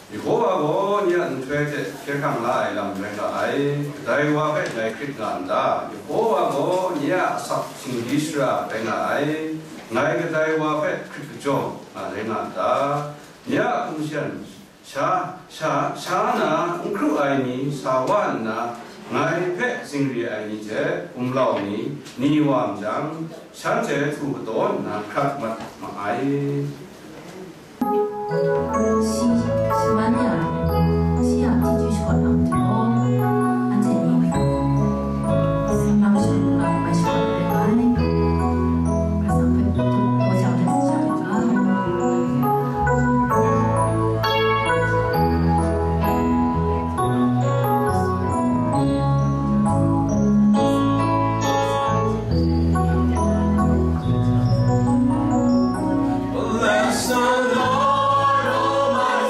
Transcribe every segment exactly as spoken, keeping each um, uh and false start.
Yehowa gaw nye a nhtoi hte hkye hkrang la ai lam rai nga ai. Kadai wa hpe ngai hkrit nga n ta? Yehowa gaw nye a asak singli sara rai nga ai. Ngai kadai wa hpe hkrit kajawng nga rai nga n ta? Nye a hkum shan sha, sha, sha na n hkru ai ni sa wa nna, ngai hpe zingri ai ni hte gumlau ni, ni wa n jang, shanhte htu kadaw nna hkrat mat ma ai. 洗，洗完了，洗了几句说了之后，俺这里，三八十五了，还是要拜拜。 Bless the Lord, oh my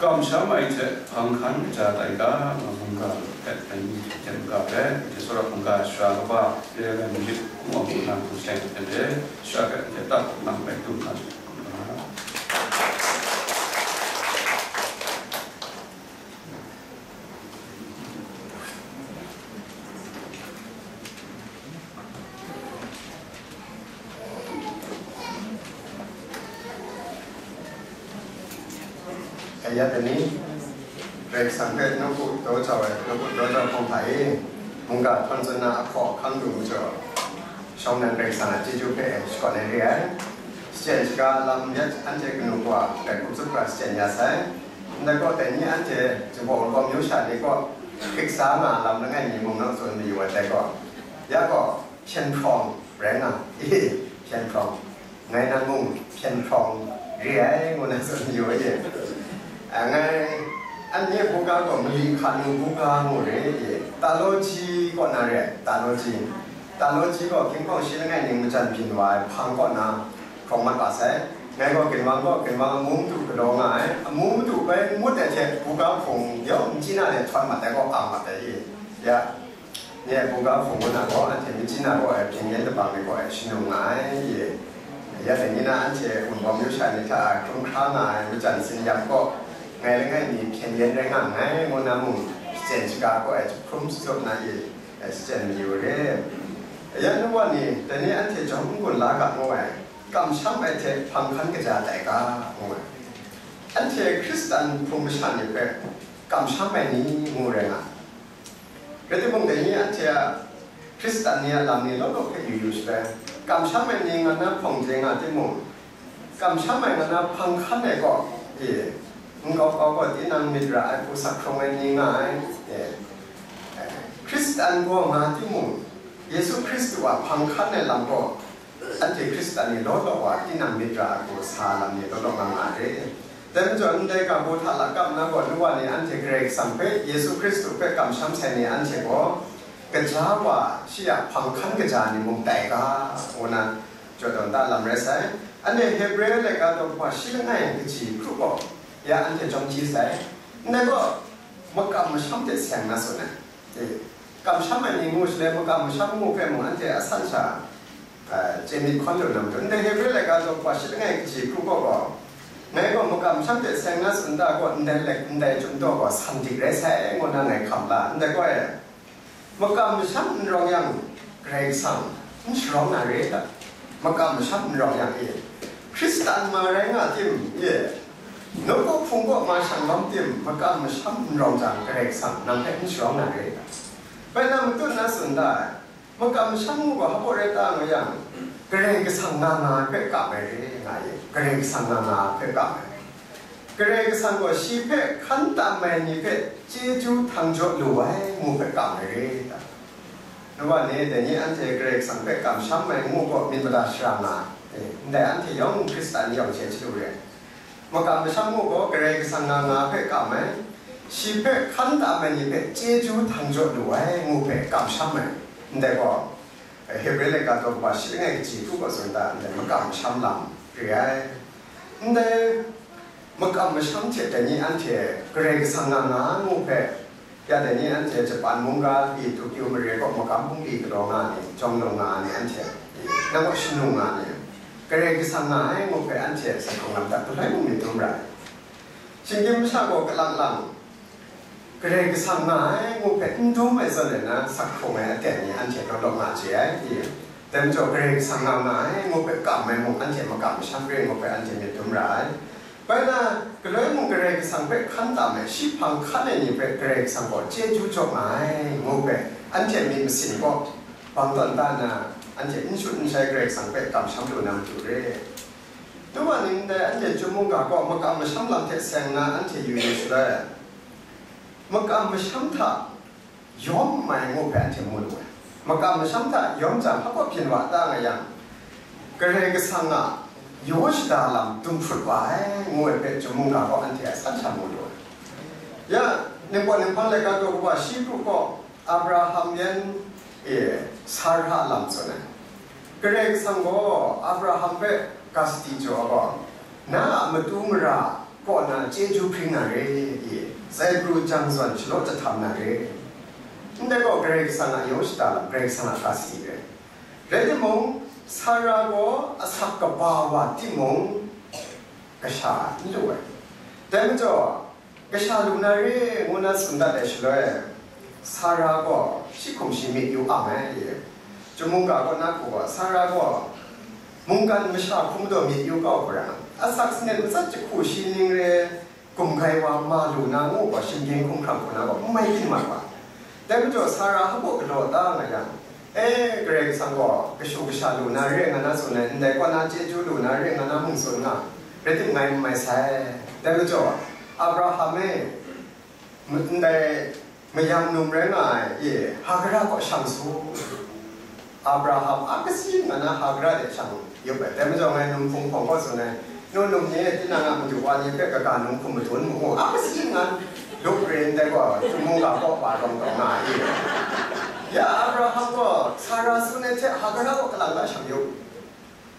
Kamsham ai hte hpang hkan kaja tai ga, nga mungga hpe hten hten ga hpe, hte tsawra hpungga shara kaba, re ai myit, hkungwang hpung na hpung seng hte hte, shara hpe hte tap nang bai dum na. Kaya tani, Karai Kasang hpe nawku daw jau ai, nawku daw jau hpawng hta e, mungga htawn tsun na ahkaw ahkang lu majaw, shawng nnan Karai Kasang a chyeju hpe shakawn ai re ai. Shachyen shaga lam yat anhte kanu kawa hpe hkum tsup ga shachyen ya sai. Ndai gaw, dai ni anhte Jinghpaw Wunpawng myu sha ni kaw hkrik sa nga lam langai mi mung naw tsun mayu ai dai gaw, ya gaw, hpyen hprawng rai nga, hpyen hprawng, ngai nan mung hpyen hprawng re ai, ngu na tsun mayu ai. A, ngai, an nye buga gaw mali hka nu buga ngu re, theology kaw na re, theology. Theology gaw hkinghkawng shi langai ning majan byin wa ai hpang kaw na hkrawng mat wa sai. Ngai gaw ginwang gaw ginwang amu madu galaw nga ai, amu madu bai ngut ai hte buga hpung yawng n chyi na de htawn mat ai gaw ang mat ai i. Ya, nye buga hpung ngut na gaw, anhte machyi na gaw ai, byin yen dabang ni gaw ai, shanung nga ai i. Ya dai ni na anhte Wunpawng myu sha ni hta hkrum hkra nga ai majan sin yam gaw, ngai langai mi hpyen yen rai nga nngai, ngu na mung, shachyen shaga gaw ai, jahkrum shatsawp na i, ai, shachyen mayu re. Ya nu wa ni, dai ni anhte jawm n-gun la ga ngu ai, kamsham ai hte hpang hkan kaja tai ga, ngu ai. Anhte Hkristan hpung masha ni hpe kamsham ai ni ngu rai nga. Rai timung, dai ni anhte a Hkristan ni a lam ni law law hpe yu yu shaloi, kamsham ai ni ngan na hpawng chye nga timung, kamsham ai ngan na hpang hkan ai gaw, e, nkau kau gaw tinang myit ra ai hku sak hkrung ai ni nga ai, e, Hkristan gaw nga timung, Yesu Hkristu a hpang hkan ai lam gaw, anhte Hkristan ni law law wa, tinang myit ra ai hku sa lam ni law law nga nga re. Dai majaw, ndai ga hku hta lakap na gaw, nu wa ni anhte Karai Kasang hpe, Yesu Hkristu hpe kamsham sai ni anhte gaw, kaja wa shi a hpang hkan kaja ni mung tai ga, ngu na jaw tawn da lam rai sai. Anhte Hebre laika daw hpa shi langai kaji hkru gaw, ya anhte jawm chye sai. Ndai gaw, makam masham hte seng na tsun ai. E, kamsham ai ni ngu shaloi, makam masham ngu hpe mung anhte a san sha, a, chye myit hkawn lu na matu. Ndai Hebre laika daw hpa shi langai kaji hkru gaw gaw, ngai gaw makam masham hte seng na tsun ta gaw, ndai lek, ndai chyum daw gaw san dik rai sai, ngu na ngai hkam la. Ndai gaw e, makam masham n rawng yang, Karai Kasang n sharawng na re ta? Makam masham n rawng yang e, Hkristan ma rai nga tim, e, nawku hpung kaw ma shang lawm tim, makam masham n rawng jang, Karai Kasang nang hpe n sharawng na re ta? Bai na matut na tsun da ai, makam masham ngu gaw hpa rai ta ngu yang, Karai Kasang nga nga ai hpe kam ai re nga e, Karai Kasang nga nga ai hpe kam ai. Karai Kasang gaw shi hpe hkan tam ai ni hpe chyeju htang jaw lu ai, ngu hpe kam ai re ta? Nu wa ni, dai ni anhte Karai Kasang hpe kamsham ai ngu gaw myit mada shara nga ai. E, ndai anhte yawng Hkristan yawng hte chyalu re ai. Makam masham ngu gaw Karai Kasang nga nga hpe kam ai, shi hpe hkan tam ai ni hpe chyeju htang jaw lu ai, ngu hpe kamsham ai. Ndai gaw, Hebre laika daw hpa shi langai kaji hkru gaw tsun da, ndai makam masham lam re ai. Ndai makam masham hte dai ni anhte Karai Kasang nga nga ngu hpe, ya dai ni anhte Japan mungga li, Tokyo mare kaw magam bungli galaw nga ni, jawng lung nga ni anhte, nang kaw shanung nga ni, Karai Kasang nga ai ngu hpe anhte sa hkrung lam hta galoi mung myit dum ra ai. Shinggyim masha gaw kalang lang, Karai Kasang nga ai ngu hpe n dum ai zawn e na, sak hkrung ai aten ni anhte law law nga chye ai, i? Dai majaw, Karai Kasang nga nga ai ngu hpe kam ai mung, anhte makam masham re ngu hpe anhte myit dum ra ai. Bai na, galoi mung Karai Kasang hpe hkan tam ai, shi hpang hkan ai ni hpe Karai Kasang gaw chyeju jaw nga ai ngu hpe anhte myit masin gaw bang tawn da nna, anhte n shut n shai Karai Kasang hpe kamsham lu na matu re. Nu wa ni, ndai anhte chyum mungga gaw makam masham lam hte seng nna anhte yu yu shaloi, makam masham hta yawm mai ngu hpe anhte mu lu ai. Makam masham hta yawm jang, hpa byin wa ta nga yang, Karai Kasang a yaw shada lam dum hprut wa ai, ngu ai hpe chyum mungga gaw anhte a san sha mu lu ai. Ya, Ningpawt Ninghpang laika daw hpa shi hkru gaw, Abraham yan e, Sara lam tsun ai. Karai Kasang gaw Abraham hpe ga sadi jaw ai gaw, na a matu mara kaw na chyeju hpring na re, i, zaibru jang zawn shalaw jahtam na re. Ndai gaw Karai Kasang a yawng shada lam, Karai Kasang a ga sadi re. Rai timung, Sara gaw asak kaba wa timung, kasha n lu ai. Dai majaw, kasha lu na re ngu na tsun dat ai shaloi, Sara gaw shi hkum shi myit yu ang ai. Chyum mungga kaw na hku gaw, Sara gaw mungkan masha hkum daw myit yu kau hkra, asak sanit matsat jahku shi ning re, gumgai wa ma lu na ngu gaw, shinggyim hkumhkrang hku na gaw n mai byin mat wa. Dai majaw, Sara hpa galaw da nga yang, e, Karai Kasang gaw kashu kasha lu na re nga na tsun ai, ndai kaw na chyeju lu na re nga na mung tsun nga, rai tim ngai n mai sai. Dai majaw, Abraham e, ndai mayam num rai nga ai, e, Hagara kaw shang su. Abraham a kasi nga na Hagara de shang yup ai. Dai majaw, ngai num hpung hpawng kaw tsun ai, nu num ni, tinang a madu wa ni hpe kaga num hkum madun mu, a kasi nga lup rin dai gaw, chyum mungga kaw pa rawng taw nga ai. Ya Abraham gaw Sara tsun ai hte Hagara kaw kalang da shang yup.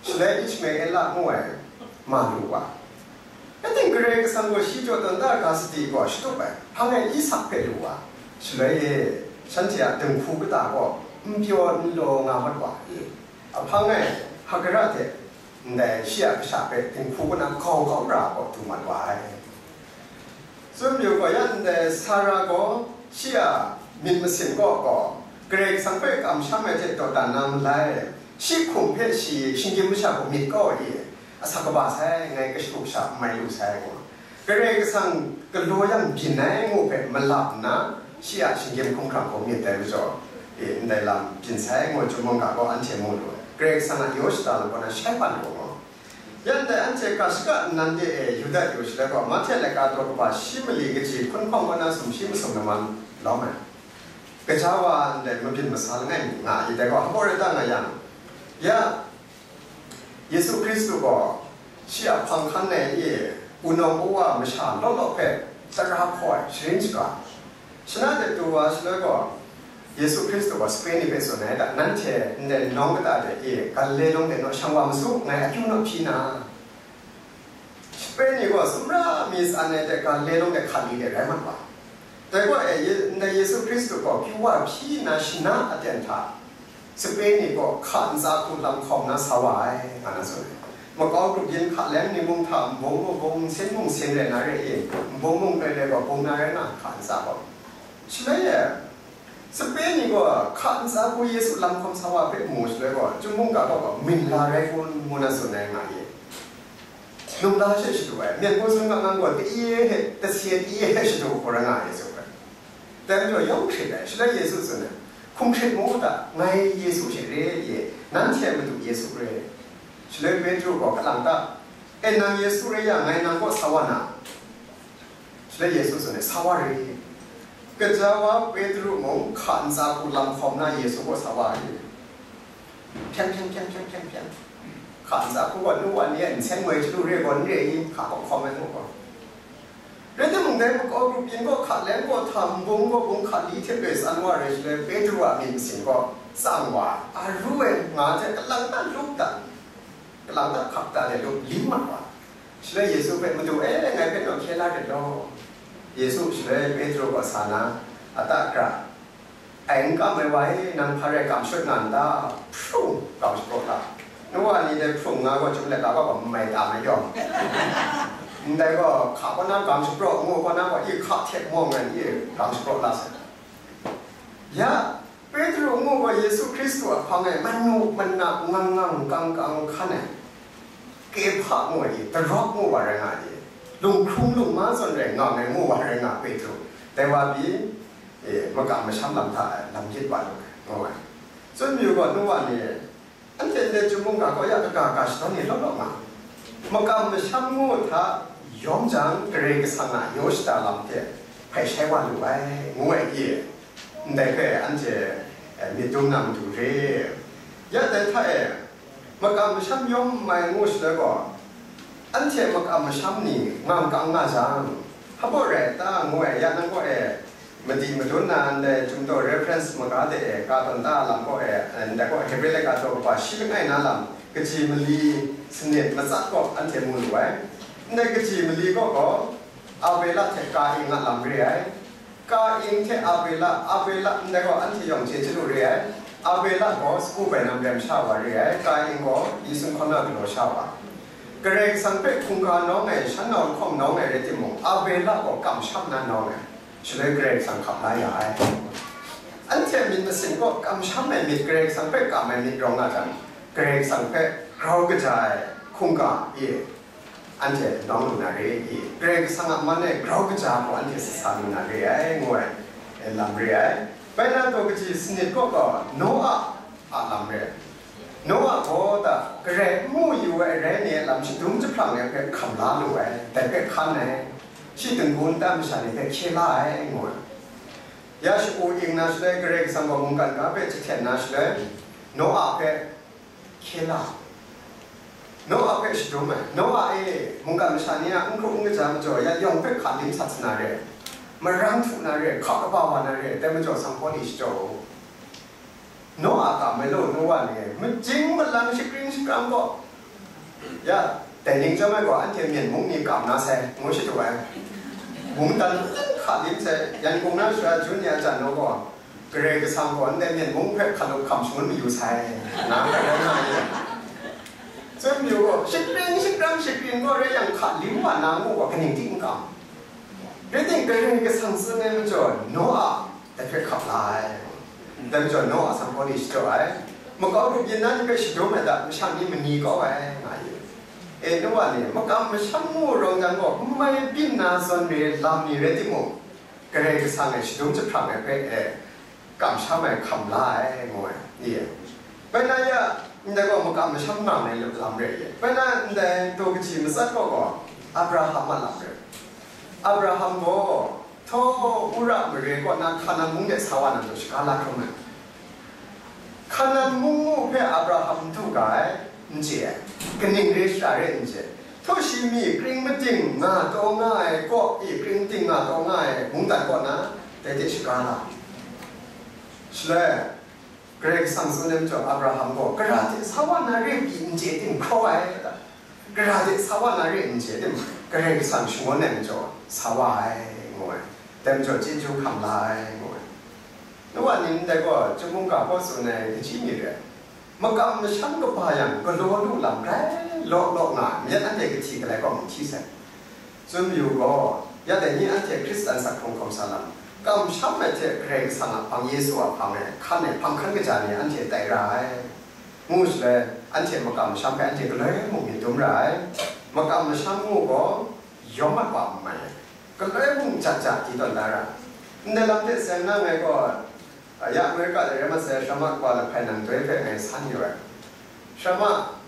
Shaloi Ishmaela ngu ai ma lu wa. Rai tim, Karai Kasang gaw shi jaw tawn da ga sadi gaw shatup ai, hpang e Isak hpe lu wa. Shaloi e, shanhte a dinghku kata gaw n pyaw n law nga mat wa, i, ahpang e Hagara hte ndai shi a kasha hpe dinghku kaw na gau gau ra gaw du mat wa ai. Tsun yu gaw, ya ndai Sara gaw shi a myit masin kaw gaw, Karai Kasang hpe kamsham ai hte dawdan na malai, shi hkum hpe shi shinggyim masha hku myit kau i, asak kaba sai, ngai kashu kasha n mai lu sai, ngu. Karai Kasang galaw yang byin ai ngu hpe malap nna, shi a shinggyim hkumhkrang hku myit ai majaw, e, ndai lam byin sai, ngu, Chyum mungga gaw anhte mu lu ai. Karai Kasang a yaw shada lam kaw na shai hpan lu, ngu. Ya ndai anhte ga shaka nnan de e yu dat yu shaloi gaw, Mahte laika daw kaba shi mali kaji hkun hkawng kaw na sumshi masum laman lawm ai. Gaja wa ndai mabyin masa langai mi nga ai, dai gaw hpaw rai da nga yang, ya Yesu Hkristu gaw shi a hpang hkan ai e, wunawng uwa masha law law hpe tara hkaw ai sharin shaga, shana de du wa shaloi gaw, Yesu Hkristu gaw sape ni hpe tsun ai da, nanhte ndai nawng kata de e, Galile lawng de naw shang wa ma su, ngai akyu naw hpyi na. Sape ni gaw sumra mi tsan ai hte Galile lawng de hkali de rai mat wa. Dai gaw e, Ye-, ndai Yesu Hkristu gaw kyu wa hpyi nna shana aten hta, sape ni gaw hka ntsa hku lam hkawm na sa wa ai, nga na tsun ai. Makau grup yin hka leng ni mung hta nbung mung bung, nsin mung nsin rai na re i, nbung mung rai rai gaw bung na rai nga, hka ntsa gaw. Shaloi e, sape ni gaw hka ntsa hku Yesu lam hkawm sa wa hpe mu shaloi gaw, Chyum mungga gaw, gaw min la rai kun, ngu na tsun ai nga i. Lum la she shadu ai, myen hku tsun ga ngang gaw, ta-i e hte, tasen i e hte shadu hkawra nga ai, Yesu hpe. Dai majaw yawng hkrit ai, shaloi Yesu tsun ai, hkum hkrit mu u ta, ngai Yesu she re ye, nanhte a Madu Yesu re. Shaloi Petru gaw, kalang ta, e, nang Yesu re yang, ngai nang kaw sa wa na. Shaloi Yesu tsun ai, sa wa re. Gaja wa Petru mung hka ntsa hku lam hkawm na Yesu kaw sa wa ai. Hpyen hpyen hpyen hpyen hpyen hpyen. Hka ntsa hku gaw nu wa ni a nsen ngoi chyalu re gaw n re i, hka kaw hkawm ai ngu gaw. Rai timung, dai makau grup yin gaw hka leng gaw hta nbung gaw bung hka li hte loi tsan wa re shaloi, Petru a myit masin gaw tsang wa, a ru ai nga hte kalang ta lup dat, kalang ta hkap ta de lup lim mat wa. Shaloi Yesu hpe, Madu e, ngai hpe naw hkye la rit law. Yesu shaloi Petru kaw sa na, ata kra, ai n kam ai wa e, nang hpa rai kam shut nga n ta? Hpru, kam shapraw la. Nu wa ni dai hpru nga gaw, chyum laika gaw, gaw mai tam ai yawng. Ndai gaw, hka kaw na kam shapraw ngu kaw na gaw, i hka hte mawng ai, i kam shapraw la sai. Ya, Petru ngu gaw Yesu Hkristu a hpang e manu mana ngang ngang kang kang hkan ai, Kehpa ngu ai, darawk ngu wa rai nga ai, lunghkrung lungma zawn rai nga ai ngu wa rai nga Petru, dai wa pyi, e, makam masham lam hta e lam yit wa lu ai, ngu ai. Tsun mayu gaw, nu wa ni, anhte ndai Chyum mungga kaw ya kaga ga shadawn ni law law nga, makam masham ngu hta yawm jang, Karai Kasang a yaw shada lam hte hpai shai wa lu ai, ngu ai pyi, ndai hpe anhte, e, myit dum na matu re. Ya dai hta e, makam masham yawm mai ngu shaloi gaw, anhte makam masham ni ngang kang nga jang, hpa baw rai ta ngu ai, ya nang kaw e, madi madun na ndai Chyum daw reference maga de e, ka tawn da lam kaw e, ndai kaw Hebre laika daw kaba shi langai na lam, kaji mali sanit matsat kaw anhte mu lu ai. Ndai kaji mali kaw gaw, Abela hte Kain a lam re ai. Kain hte Abela, Abela ndai gaw anhte yawng chye chyalu re ai. Abela gaw sagu bainam rem sha wa re ai. Kain gaw Yesu hkauna galaw sha wa. Karai Kasang hpe hkungga nawng ai, shan nau lahkawng nawng ai rai timung, Abela gaw kamsham na nawng ai. Shaloi Karai Kasang hkap la ya ai. Anhte myit masin gaw kamsham ai myit, Karai Kasang hpe kam ai myit rawng nga jang, Karai Kasang hpe grau kaja ai hkungga e anhte nawng lu na re i? Karai Kasang a man e grau kaja hku anhte sa sa lu na re ai, ngu ai, e, lam re ai. Bai na daw kaji sanit kaw gaw Noa a lam re ai. Noa gaw ta, Karai n mu yu ai rai ni a lam shadum jahprang ni hpe hkam la lu ai, dai hpe hkan ai, shi dinggu nta masha ni hpe hkye la ai, ngu ai. Ya shagu ing na shaloi, Karai Kasang gaw mungkan ga hpe jahten na shaloi, Noa hpe hkye la, Noa hpe shadum ai. Noa e, mungkan masha ni a n hkrup n kaja majaw, ya yawng hpe hka lim sat sa na re, marang htu na re, hka kaba wa na re, dai majaw sanghpaw ni shachyaw u. Noa a kam ai law, Noa ni, majing malang shakring shakram gaw, ya, dai ning chyawm ai gaw, anhte Myen mung ni kam na sai, ngu shadu ai. Mungdan hka lim sai, yan kung na shara jun ni a jan naw gaw, Karai Kasang gaw ndai Myen mung hpe hkalup hkam shangun mayu sai, nga hpe rai nga ai. Chyum yu gaw, shakring shakram shakring gaw rai yang, hka lim wa na ngu gaw, kaning ting n kam. Rai tim, Karai Kasang tsun ai majaw, Noa dai hpe hkap la ai. Dai majaw, Noa sanghpaw ni shachyaw ai. Makau grup yin na ni hpe shadum ai da, masha ni mani kau ai, nga yu. E, Noa ni makam masham ngu rawng jang gaw, n mai byin na zawn re lam ni rai timung, Karai Kasang e shadum jahprang ai hpe, e, kamsham ai hkam la ai, ngu ai, ni e. Bai na ya, ndai gaw makam masham nang ai lam re ye. Bai na ndai daw kaji matsat gaw gaw, Abraham a lam re. Abraham gaw, htaw Ura mare kaw na Hkanan mung de sa wa na jaw shaga la hkrum ai. Hkanan mung ngu hpe Abraham du ga ai, n chye ai. Kaning re shara re n chye. Htaw shi mi kring mating nga taw nga ai kaw, i kring mating nga taw nga ai mungdan kaw na, dai de shaga la. Shaloi, Karai Kasang tsun ai majaw, Abraham gaw, gara hte sa wa na re pyi n chye tim hkraw ai ta? Gara hte sa wa na re n chye tim? Karai Kasang shangun ai majaw, sa wa ai, ngu ai. Dai majaw, chyeju hkam la ai, ngu ai. Noa ni ndai gaw, chyum mungga hpaw tsun ai kaji ni re ai. Makam masham kaba yang, galaw lu lam rai law law nga, myit anhte kahti galai kaw mu hti sai. Tsun mayu gaw, ya dai ni anhte Hkristan sak hkrung hkawm sa lam, kamsham ai hte Karai Kasang a hpang, Yesu a hpang e hkan ai hpang hkan kaja ni anhte tai ra ai. Ngu shaloi, anhte makam masham hpe anhte galoi mung myit dum ra ai. Makam masham ngu gaw, yawm ai wa n mai ai. Galoi mung jat jat di tawn da ra. Ndai lam hte seng na ngai gaw, ya Amerika de rai masai, Shama kaba lahpai nang doi hpe ngai san yu ai. Shama,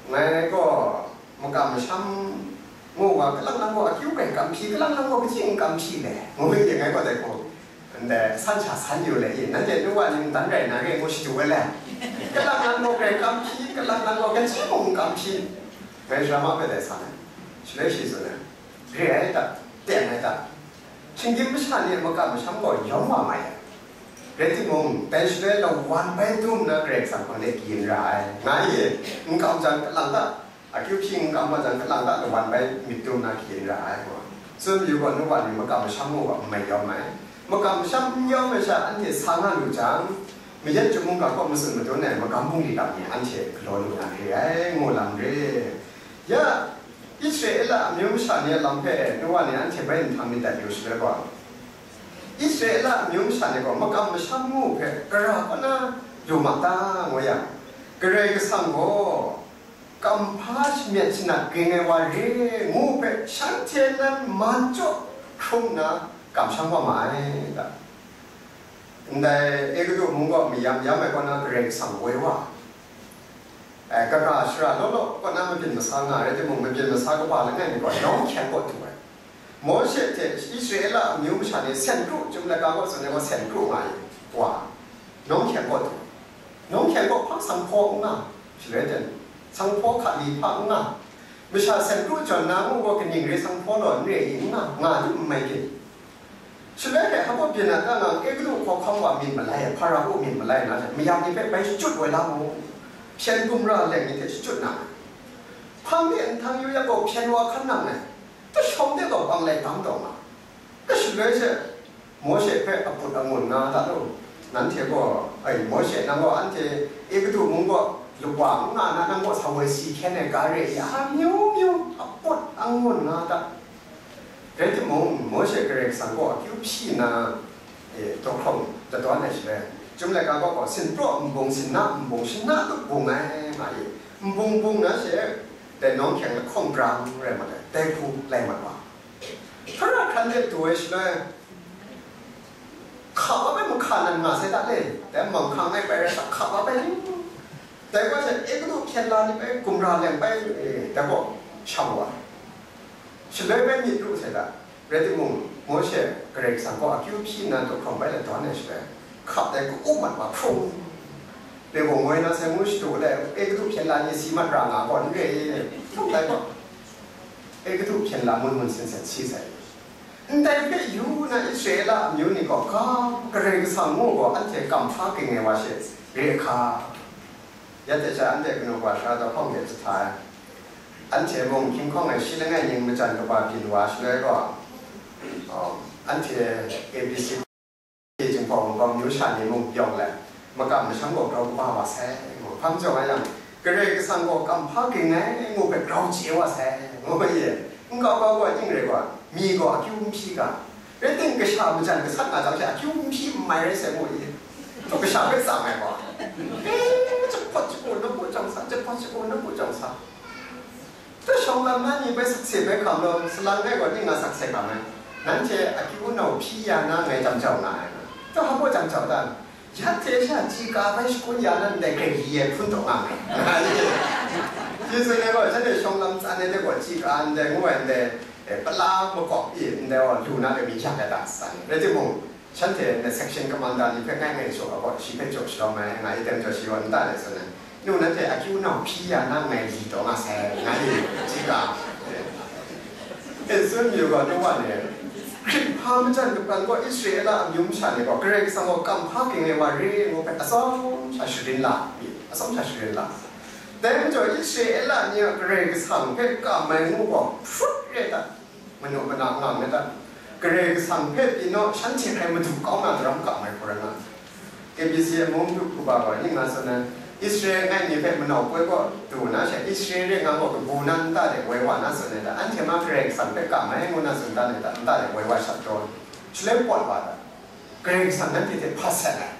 ngai gaw makam masham ngu wa, kalang lang gaw akyu hpe kam hpyi, kalang lang gaw kaji n kam hpyi le, ngu hpe ngai gaw dai hku, ndai san sha san yu le, i, nanhte nu wa ni mungdan rai na re ngu shadu ai le, kalang lang gaw hpe kam hpyi, kalang lang gaw kaji mung n kam hpyi, ngai Shama hpe dai san ai. Shaloi shi tsun ai, re ai ta, teng ai ta, shinggyim masha ni a makam masham gaw yawm wa mai ai. Rai timung, dai shaloi lawan bai dum na Karai Kasang hpang de kayin ra ai, nga ye, n kam jang kalang ta, akyu hpyi n kam wa jang kalang ta lawan bai myit dum na kayin ra ai, gaw. Tsun yu gaw, nu wa ni makam masham ngu gaw n mai yawm ai. Makam masham n yawm ai sha, anhte sa nga lu jang, mayat chyum mungga kaw matsun madun ai magam bungli lam ni anhte galaw lu na re ai, ngu lam re. Ya, Israela amyu masha ni a lam hpe nu wa ni anhte bai nhtang myit dat yu shaloi gaw, Israela amyu masha ni gaw makam masham ngu hpe gara kaw na lu ma ta, ngu yang, Karai Kasang gaw, kamhpa shamyet shanat ging ai wa re, ngu hpe shanhte nan man jaw hkrum nna kamsham wa ma ai ta? Ndai Egutu mung gaw mayam yam ai kaw na Karai Kasang woi wa, e, kaga shara law law kaw na mabyin masa nga ai rai timung, mabyin masa kaba langai mi gaw nawng hkyeng kaw du ai. Mawshe hte Israela amyu masha ni sen kru, Chyum laika kaw tsun ai gaw sen kru nga ai wa, nawng hkyeng kaw du ai. Nawng hkyeng kaw hpa sanghpaw n nga, shaloi ten, sanghpaw hka li hpa n nga, masha sen kru jawn na ngu gaw kaning re sanghpaw law n re i n nga, nga du n mai gin. Shaloi hpe hpa byin na ta nga, Egutu hkawhkam wa myit malai, Hpara-o myit malai na hte, mayam ni hpe bai shachyut woi la mu, hpyen gumra leng ni hte shachyut na, Hpang de nhtang yu yang gaw hpyen wa hkan nang ai, kashawng de gaw bang lai dang taw nga. Kashaloi she, Mawshe hpe aput angun nga da lu, nanhte gaw, ai, Mawshe, nang gaw anhte Egutu mung gaw lukwa n nga na, nang gaw sa woi si hkyen ai ga re ya, amyu myu aput angun nga da. Rai timung, Mawshe Karai Kasang gaw akyu hpyi nna, e, daw hkrawng dadawn ai shaloi, Chyum laika gaw gaw, sinpraw nbung, sinna nbung, shana tup bung ai nga i, nbung bung na she, dai nawng hkyeng lahkawng brang rai mat ai, dai hku lai mat wa. Hkara hkran de du ai shaloi, hka wa bai mahka nan nga sai ta le, dai manghkang ai bai rai sa, hka wa bai ni. Dai wa she, Egutu hpyen la ni bai, gumra leng bai, e, dai gaw shang wa. Shaloi bai myit ru sai ta. Rai timung, Mawshe Karai Kasang gaw akyu hpyi nna daw hkrawng bai ladawn ai shaloi, hkap dai ka-up mat wa hkrung. Dai gaw ngoi na sai ngu shadu le, Egutu hpyen la ni si mat ra nga gaw n re i, hkrung dai gaw, Egutu hpyen la mun mun sen sen si sai. Ndai hpe yu na Israela amyu ni gaw, ga, Karai Kasang ngu gaw, anhte kam hpa ging ai wa she re hka. Ya hte sha anhte kanu wa sha daw hkawng de jahta ai. Anhte mung hkying hkawng ai shi langai ning majan kaba byin wa shaloi gaw, um, anhte A B C, Jinghpaw Wunpawng myu sha ni mung yawng let, makam masham gaw grau kaba wa sai, ngu hpang jawng a yang, Karai Kasang gaw kam hpa ging ai ngu hpe grau chye wa sai, ngu ye, nkau kau gaw ning rai gaw, mi gaw akyu n hpyi ga, rai ting, kasha majan gasat nga jang she akyu n hpyi n mai rai sai, ngu ye, htu kasha hpe tsang ai gaw, e, jahpawt shagu nawku jawng sa, jahpawt shagu nawku jawng sa. Hta shawng lam na ni bai sakse bai hkam law, salang ai gaw ning nga sakse hkam ai. Nanhte akyu nau hpyi ya na ngai jam jau nga ai. Hta hpa baw jam jau dan? Ya hte sha chyi ka bai shakun ya na ndai hkrai li ai hpun taw nga ai. Nga ai. Shi tsun ai gaw, shanhte shawng lam tsan ai de gaw, chyi ka ndai ngu ai ndai, e, pala makawp i ndai gaw lu na de mi yak ai ta san. Rai timung, shanhte ndai section commander ni hpe ngai ngai jaw ai gaw, shi hpe jaw shalawm ai, nga i tem jaw shi gaw nta de tsun ai. Nu, nanhte akyu nau hpyi ya na ngai li taw nga sai, nga li, chyi ka. E, tsun mayu gaw, nu wa ni, Hkrit hpa majan kapran gaw Israela amyu masha ni gaw Karai Kasang gaw kam hpa ging ai wa re ngu hpe atsawm sha sharin la, atsawm sha sharin la. Dai majaw Israela ni a Karai Kasang hpe kam ai ngu gaw hput re dat, manu mana nga ngai dat, Karai Kasang hpe pyi naw shanhte hkrai madu kau na daram kam ai hku rai nga, K B C mung du hku ba gaw ning nga tsun ai, Israel ngai ni hpe manau poi kaw du na she, Israel re nga gaw kabu na nta de woi wa na tsun ai ta, anhte ma Karai Kasang hpe kam ai ngu na tsun dan ai ta, nta de woi wa shat tawn, shaloi pawt wa ta, Karai Kasang nanhte hte hpa sat ai.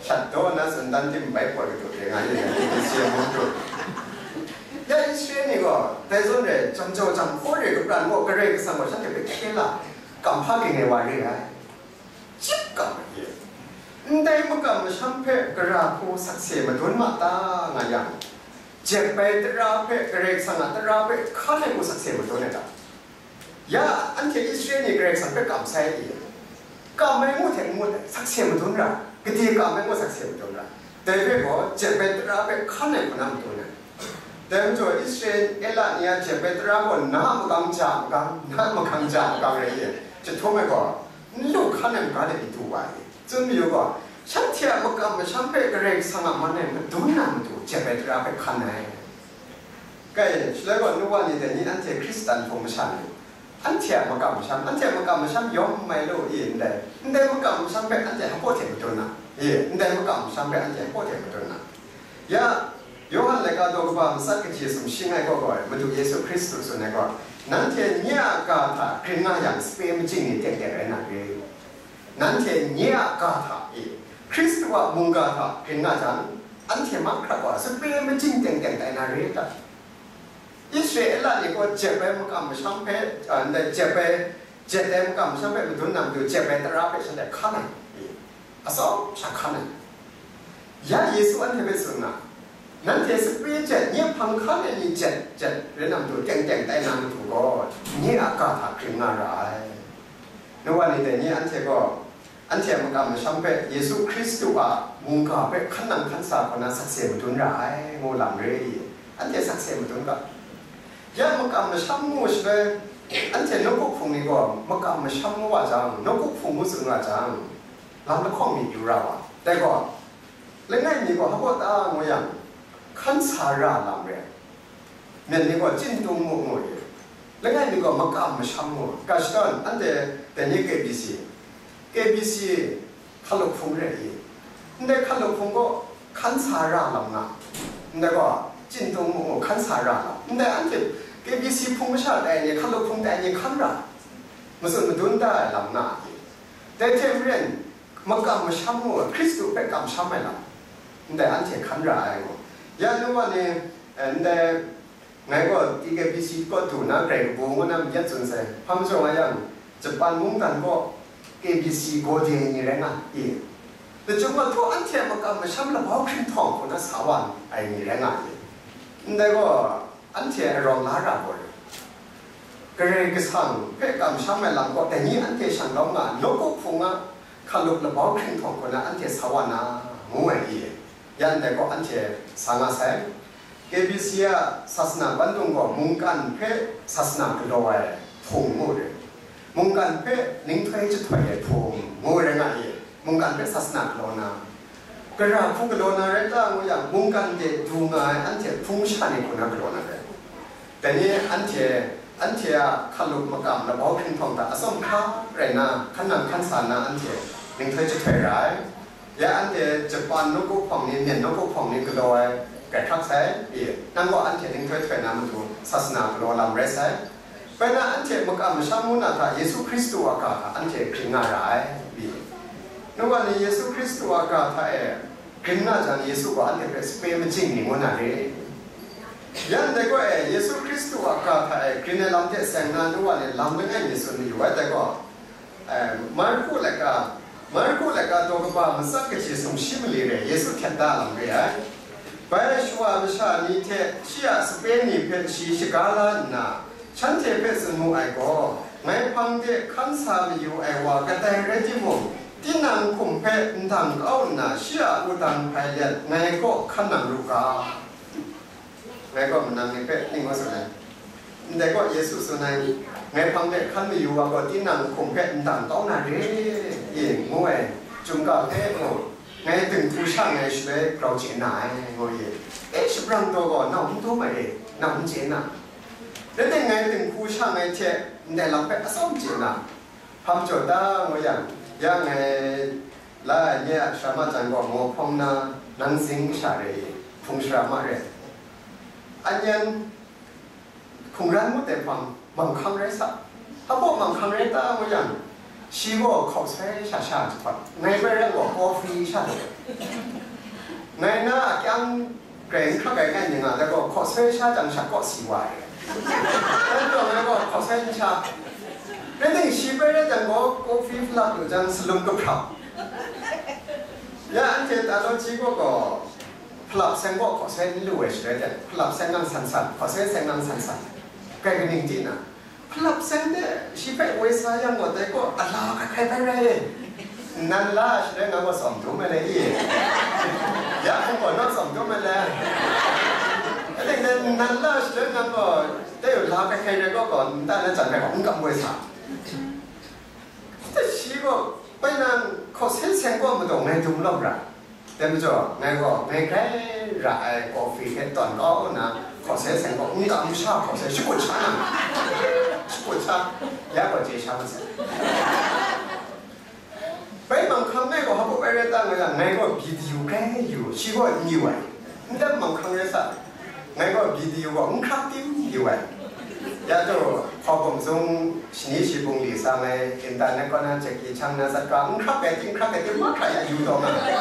Shat tawn na tsun dan tim bai pawt kadu re nga ye, K B C mung du. Ya Israel ni gaw, dai zawn re, jam jau jam hkaw re kapran gaw, Karai Kasang gaw shanhte hpe hkye la, kam hpa ging ai wa re ai. Chyip kam ai ye. Ndai makam masham hpe gara hku sakse madun ma ta nga yang, jep ai tara hpe, Karai Kasang a tara hpe hkan ai hku sakse madun ai ta? Ya, anhte Israel ni Karai Kasang hpe kam sai i? Kam ai ngu hte n ngut ai, sakse madun ra, gade kam ai ngu sakse madun ra. Dai hpe gaw, jep ai tara hpe hkan ai hku na madun ai. Dai majaw, Israela ni a jep ai tara gaw na a makam ja a makam, na a makam ja a makam rai i? Chyahtum ai gaw, n lu hkan ai maga de i du wa i? Tsun mayu gaw, shanhte a makam masham hpe Karai Kasang a man e madun na matu jep ai tara hpe hkan ai. Kai, shaloi gaw, nu wa ni dai ni, anhte Hkristan hpung masha ni, anhte a makam masham, anhte a makam masham yawm mai lu i ndai, ndai makam masham hpe anhte hpaw hte madun na, i, ndai makam masham hpe anhte hpaw hte madun na. Ya, Yawhan laika daw kaba matsat kaji sumshi ngai gaw gaw, Madu Yesu Hkristu tsun ai gaw, nanhte nye a ga hta grin nga yang, sape majing ni teng teng rai na re. Nanhte nye a ga hta e, Hkristu a mungga hta grin nga jang, anhte mahkra gaw sape majing teng teng tai na re ta? Israela ni gaw jep ai makam masham hpe, a, ndai jep ai, jet ai makam masham hpe madun na matu, jep ai tara hpe shanhte hkan ai, e, atsawm sha hkan ai. Ya Yesu anhte hpe tsun nga, nanhte sape jet, nye hpang hkan ai ni jet jet rai na matu, teng teng tai na matu gaw, nye a ga hta grin nga ra ai. Nu wa ni dai ni anhte gaw, anhte a makam masham hpe Yesu Hkristu a mungga hpe hkan nang hkan sa hkawm na sakse madun ra ai, ngu lam re i? Anhte sakse madun ga. Ya makam masham ngu shaloi, anhte nawku hpung ni gaw makam masham ngu wa jang, nawku hpung ngu tsun wa jang, lam lahkawng myit yu ra wa. Dai gaw, langai mi gaw hpa ta ngu yang, hkan sa ra lam re ai. Myen ni gaw Chintung mu ngu i, langai mi gaw makam masham ngu, ga shadawn anhte dai ni K B C, K B C hkalup hpung re i, ndai hkalup hpung gaw hkan sa ra lam nga, ndai gaw Chintung mu ngu hkan sa ra lam, ndai anhte K B C hpung masha tai ni, hkalup hpung tai ni hkan ra, matsun madun da ai lam nga i, dai hte maren makam masham ngu, Hkristu hpe kamsham ai lam, ndai anhte hkan ra ai ngu, ya nu wa ni, eh, ndai Ngai gaw T K B C kaw du na grai kabu ngu na myit tsun sai. Hpa majaw nga yang, Japan mungdan gaw K B C gawde ni rai nga i. Lachyum gaw htaw anhte a makam masham labau hkrinhtawng hku na sa wa ai ni rai nga i. Ndai gaw anhte arawng la ra gaw, Karai Kasang hpe kamsham ai lam gaw dai ni anhte shanglawm nga, nawku hpung a hkalup labau hkrinhtawng hku na anhte sa wa na, ngu ai i. Ya ndai gaw anhte sa nga sai. K B C a sasana bandung gaw mungkan hpe sasana galaw ai hpung ngu re. Mungkan hpe ninghtoi jahtoi ai hpung ngu re nga i, mungkan hpe sasana galaw na, gara hku galaw na rai ta ngu yang, mungkan de du nga ai anhte hpung sha ni hku na galaw na rai. Dai ni anhte, anhte a hkalup makam labau hkrinhtawng hta atsawm hkra rai na, hkan nang hkan sa na anhte ninghtoi jahtoi ra ai. Ya anhte Japan nawku hpawng ni, Myen nawku hpawng ni galaw ai, grai hkrak sai, i, nang gaw anhte ninghtoi htoi na matu sasana galaw lam rai sai. Bai na anhte makam masham ngu na hta Yesu Hkristu a ga hta anhte hkring nga ra ai, i. Nu wa ni Yesu Hkristu a ga hta e hkring na jang Yesu gaw anhte hpe sape majing ni ngu na re. Ya ndai gaw e, Yesu Hkristu a ga hta e hkring ai lam hte seng na nu wa ni lam langai mi tsun mayu ai dai gaw, Marku laika, Marku laika daw kaba matsat kaji sumshi mali re, Yesu htet da lam re ai. Bai shawa masha ni hte shi a sape ni hpe shi shaga la nna, shanhte hpe tsun mu ai gaw, ngai hpang de hkan sa mayu ai wa kadai rai timung, tinang hkum hpe ndang kau nna shi a wudang hpai let ngai kaw hkan nang ru ga. Ngai gaw manang ni hpe ning wa tsun ai. Ndai gaw Yesu tsun ai, ngai hpang de hkan mayu wa gaw tinang hkum hpe ndang kau na re, e, ngu ai. Chyum ga hpe gaw, ngai dinghku sha ngai shaloi grau chye na ai, ngu ye. E, shabrang taw gaw nau n dum ai e, nau n chye na. Rai timung, ngai dinghku sha ngai hte ndai lam hpe atsawm chye na. Hpa majaw ta ngu yang, ya ngai la ai nye a sharam a jan gaw maw hpawng na, nang zing sha re i, hpung sharam a re. An yan hkungran ngut ai hpang manghkang rai sa. Hpa baw manghkang rai ta ngu yang, shi gaw hkaw sai sha sha jahpawt, ngai bai rai gaw kawhpri sha lu. Ngai na a kyang Grai n hkrak ai ngai myit nga, dai gaw hkaw sai sha jang sha kaw si wa ai. Dai majaw ngai gaw hkaw sai n sha. Rai timung, shi bai rai jang gaw, kawhpri hpalap lu jang, salum kahprap. Ya, anhte theology kaw gaw, hpalap seng gaw hkaw sai n lu ai shaloi jang, hpalap seng nang san san, hkaw sai seng nang san san. Grai kaning di na? Hpalap seng de shi hpe woi sa yang gaw, dai gaw a la hkai hkai bai rai e. Nnan la ai shaloi nga gaw tsawm dum ai le i? Ya hpung gaw naw tsawm dum ai le? Ating de nnan la ai shaloi nga gaw, dai gaw la hkai hkai rai gaw gaw, nta na jan rai gaw, n kam woi sa. Shi gaw, bai nang hkaw sai seng gaw madaw ngai dum lawm ra. Dai majaw, ngai gaw, ngai grai ra ai kawhpri hte tawn kau nna, hkaw sai seng gaw, n kam sha hkaw sai, shakut sha nang, shakut sha, ya gaw chye sha masai. Bai manghkang ngai gaw, hpa baw bai rai ta nga yang, ngai gaw bidi yu grai yu, shi gaw n yu ai, n dan manghkang rai sa. Ngai gaw bidi yu gaw n hkrak tim yu ai. Ya du, hkaw hkum sung shani shi bungli sa ngai, internet kaw na Jackie Chan na sat ka, n hkrak ai tim, hkrak ai tim, mahkra ya yu taw nga ai.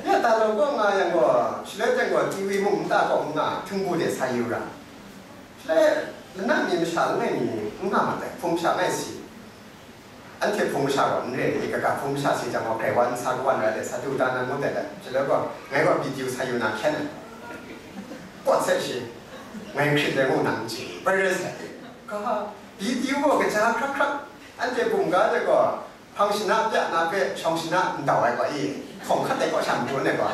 Ya talau kaw nga yang gaw, shaloi teng gaw T V mung nta kaw n nga, htingbu de sa yu ra. Shaloi, lanang mi masha langai mi n nga mat ai, hpung sha ngai si. Anhte hpung masha gaw n re ai, kaga hpung masha si jang gaw, grai wa n sa kawan rai let, sa du da na ngut ai let, shaloi gaw, ngai gaw bidi yu sa yu na hkyen ai. Kawt sai shi, ngai hkrit ai ngu nang n chye, bai rai sai. Ga, bidi yu gaw kaja hkrak hkrak, anhte bum ga de gaw, hpang shana pya na hpe shawng shana ndau ai gaw i, hpawng hkat ai gaw sha madun ai gaw.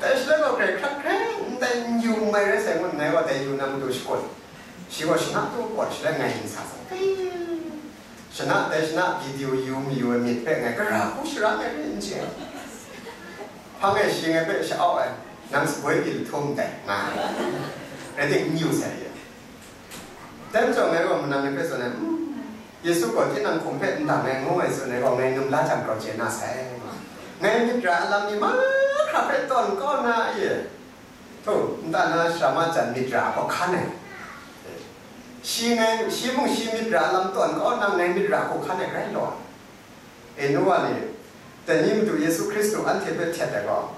Dai shaloi gaw, grai hkrak hkrai, ndai n yu n mai rai sai ngut ngai gaw, dai yu na matu shakut. Shi gaw shana tu gaw shaloi ngai n sa sai. Shana, dai shana bidi yu mayu ai myit hpe ngai gara hku shara ai re n chye. Hpang e shi ngai hpe sha-au ai. Nang shaboi di lahtum dai nga ai. Rai ting, n yu sai ye. Dai majaw ngai gaw manang ni hpe tsun ai, "Mm, Yesu gaw tinang hkum hpe n dang ai," ngu ai tsun ai gaw, ngai num la jang grau chye na sai. Ngai myit ra alam ni mahkra hpe tawn kau na ye. Hto, nta na shara ma jan myit ra gaw hkan ai. Shi ngai, shi mung shi myit ra alam tawn kau na, ngai myit ra hku hkan ai grai law. E, nu wa ni, dai ni Madu Yesu Hkristu anhte hpe htet ai gaw,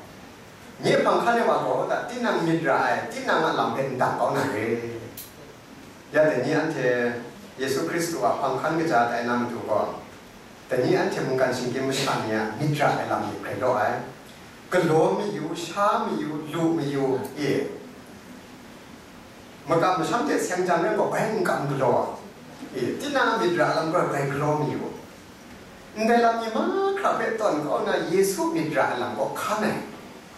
nye hpang hkan ai wa gaw, da tinang myit ra ai, tinang a lam hpe n dang kau na re. Ya dai ni anhte Yesu Hkristu a hpang hkan kaja tai na matu gaw, dai ni anhte mungkan shinggyim masha ni a myit ra ai lam ni hkrai law ai. Galaw mayu, sha mayu, lu mayu, e, makam masham hte seng jang rai gaw, bai n kam galaw ai. E, tinang a myit ra ai lam gaw bai galaw mayu. Ndai lam ni mahkra hpe tawn kau nna, Yesu myit ra ai lam gaw hkan ai.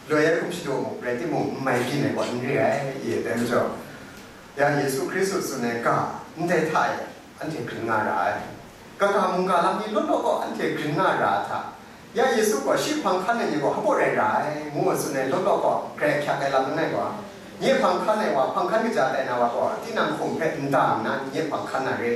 Loi ai hkum shadu mu, rai timung, n mai byin ai gaw n re ai, e, dai majaw, ya Yesu Hkristu tsun ai ga, ndai hta e anhte grin nga ra ai. Kaga mungga lam ni law law gaw anhte grin nga ra ai hta, ya Yesu gaw shi hpang hkan ai ni gaw hpaw rai ra ai, ngu tsun ai law law gaw, grai ahkyak ai lam langai gaw, nye hpang hkan ai wa, hpang hkan kaja tai na wa gaw, tinang hkum hpe n dang nna, nye hpang hkan na re.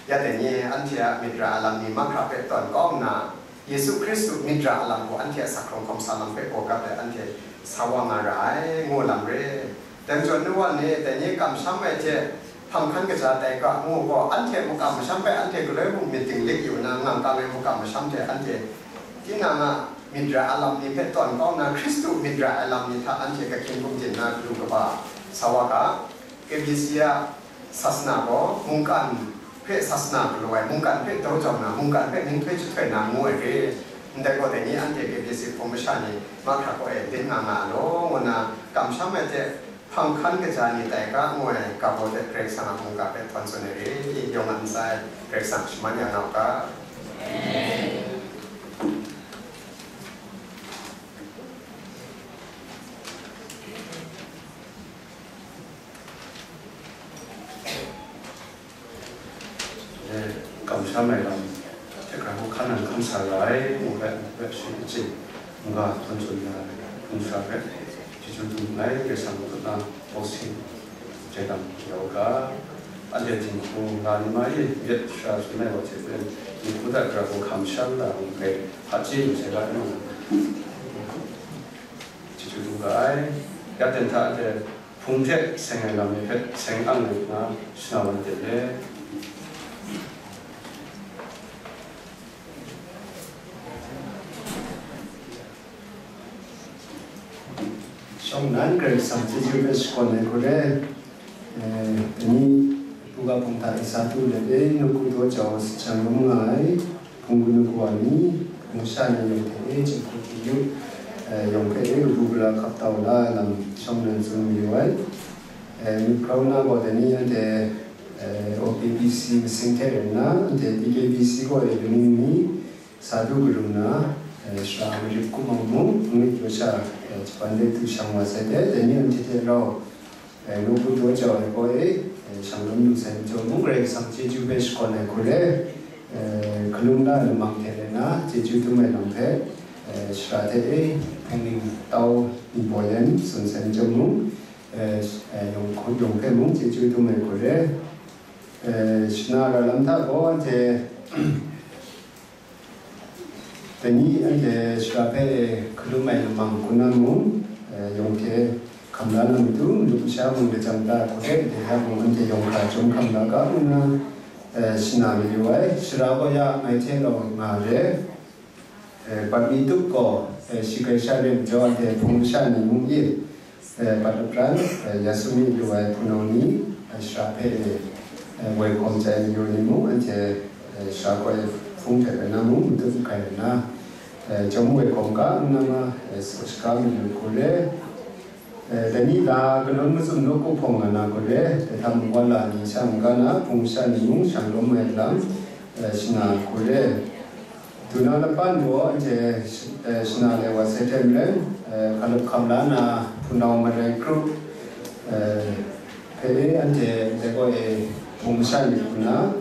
Ya dai ni anhte a myit ra alam ni mahkra hpe tawn kau nna, Yesu Hkristu myit ra alam gaw anhte a sak hkrung hkawm sa lam hpe gaw gap let anhte sa wa nga ra ai, ngu lam re. Dai majaw, nu wa ni, dai ni kamsham ai hte hpang hkan kaja tai ga, ngu gaw, anhte makam masham hpe anhte galoi mung myit dinglik yu nna, ngang kang ai makam masham hte anhte tinang a myit ra alam ni hpe tawn kau nna, Hkristu myit ra ai lam ni hta anhte kahkyin gumdin na, galu kaba sa wa ga. K B C a sasana gaw mungkan hpe sasana galaw ai, mungkan hpe daw jau na, mungkan hpe ninghtoi jahtoi na ngu ai re. Ndai gaw, dai ni anhte K B C hpung masha ni mahkra kaw e byin nga nga law, ngu nna kamsham ai hte hpang hkan kaja ni tai ga, ngu ai ga baw hte Karai Kasang a mungga hpe htawn tsun ai re. Yawng a ntsa e Karai Kasang shaman ya nga u ga. E, kamsham ai lam hte hkra hku hkan nang hkan sa ra ai, ngu hpe, hpe shi n chye, n ga htawn tsun ya ai, hpung sara hpe chyeju dum nngai, Karai Kasang a matu na boxing jai dam ya u ga, anhte dinghku la ni ma e, yet shara tsun ai wa hte maren, dinghku hta hkra hku hkamsham la ai hpe hpaji lu sai ga, ngu chyeju dum ga ai. Ya ten hta anhte hpung hte seng ai lam ni hpe seng ang ai nna shana wan ten le. Shawng nnan Karai Kasang chyeju hpe shakawn ai hku re. Eh, dai ni, hpung ga hpung hta e sa du let e, nawku daw jau shang lawm nga ai, hpung hpung nawku wa ni, hpung sha ni yawng hte e, jinghku hpyi yu, eh, yawng hpe e, kabu gara hkap tau la ai lam shawng nnan tsun mayu ai. Eh, myit grau na gaw, dai ni anhte, eh, O K B C masing hte rai nna, anhte T K B C kaw e kaning ni, sa du karum na, eh, shara Marip Kumau mung, Ngwi Pyaw sha, eh, Japan de du shang wa sai de, dai ni anhte hte rau, eh, nawku daw jau ai gaw e, eh, shang lawm lu sai majaw mung, Karai Kasang chyeju hpe shakawn ai hku re, eh, hkalum la lamang hte rai nna, chyeju dum ai lam hpe, eh, shara hte e, hpung ning tau ni baw yan tsun sai majaw mung, eh, eh, yawng hku yawng hpe mung chyeju dum ai hku re, eh, shana ra lam hta gaw anhte, Dai ni anhte shara hpe hkalum ai lamang hku na mung, eh, yawng hte hkam la na matu, madu masha mung lajang ta hku hte, dai hta mung anhte yawng hkra chyawm hkam la ga ngu nna, eh, shana mayu ai. Shara gaw ya ngai hte rau nga re. Eh, bat mi tup gaw, eh, shi kai sha re majaw, anhte hpung masha ni mung e, eh, bat lapran, eh, ya sumi lu ai hpunau ni, eh, shara hpe, eh, woi hkawm chye ai mayu ni mung, anhte, eh, shara gaw e hpung hte rai na mung, matut mahkai rai nna, eh, chyawm woi hkawm ga nna ma, eh, saw shaga mayu hku re. Eh, dai ni la kanawn mazum nawku hpawng nga na hku re, dai hta mung wa la ni sha n-ga na, hpung sha ni mung shang lawm ai lam, eh, shana hku re. Duna lapan gaw anhte, eh, shana le wa sai hte maren, eh, hkalup hkam la na, hpunau marai kru, eh, hpe e anhte ndai gaw e hpung masha myit hku na,